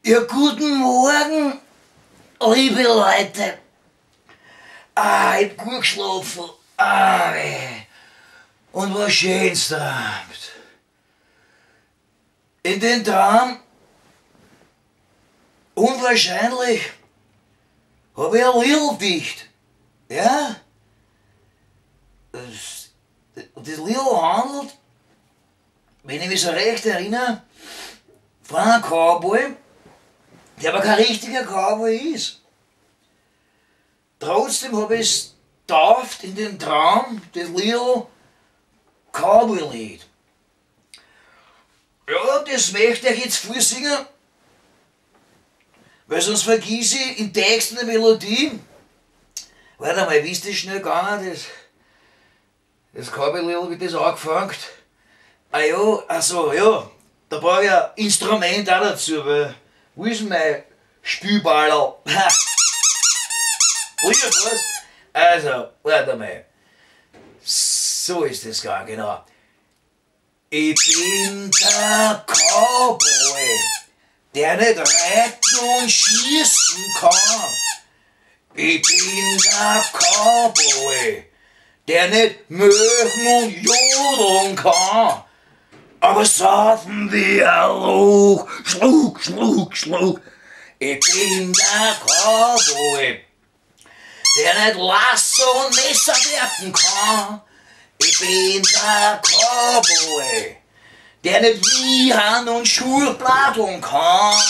Ja, guten Morgen, liebe Leute. Ah, ich hab gut geschlafen. Ah, weh. Und was schön's träumt. In den Traum, unwahrscheinlich, hab ich ein Liedl dicht. Ja? Das Liedl handelt, wenn ich mich so recht erinnere, von einem Cowboy, der aber kein richtiger Cowboy ist. Trotzdem habe ich es tauft in den Traum, das Liedl Cowboy-Lied. Ja, das möchte ich jetzt vorsingen, weil sonst vergiss ich den Text und die Melodie. Warte mal, wie ist das schnell gegangen? Das Cowboy-Liedl, wie das angefangen? Ah ja, also ja, da brauche ich ein Instrument auch dazu, weil wo ist denn mein Spielballerl? Lieb, was? Also, warte mal. So ist das gegangen, genau. Ich bin der Cowboy, der nicht reiten und schießen kann. Ich bin der Cowboy, der nicht mögen und jodeln kann. Aber saufen wie ein Luch, Schluck, Schluck, Schluck. Ich bin der Cowboy, der nicht Lasso und Messer werfen kann. Ich bin der Cowboy, der nicht wiehern und Schuhe platteln kann.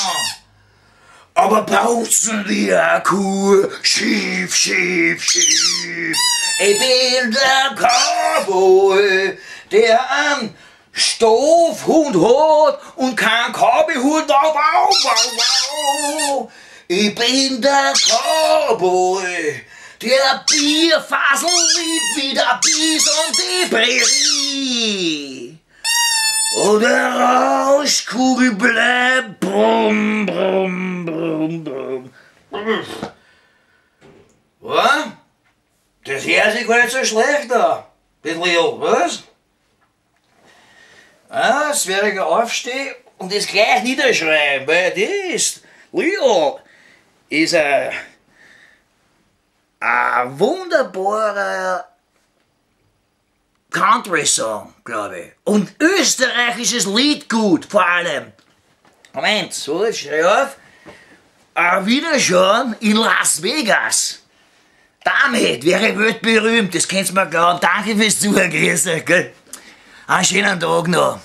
Aber bautzen wie eine Kuh, schief, schief, schief. Ich bin der Cowboy, der einen Stoffhund hat und kein Cowboyhut, wow, wow, wow, wow. Ich bin der Cowboy, der Bierfasel liebt wie der Bison die Prärie. Und der Rauschkugel bleibt brumm, brumm, brumm, brumm. Was? Das hört sich gar nicht so schlecht an, das Liedl, was? Ah, das werde ich aufstehen und das gleich niederschreiben, weil das Liedl ist ein wunderbarer Country-Song, glaube ich. Und österreichisches Liedgut vor allem. Moment, so, jetzt schrei auf. Auf Wiederschauen in Las Vegas. Damit wäre ich weltberühmt, das könnt's mir glauben. Danke fürs Zuhören, grüß euch, gell? Einen schönen Tag noch.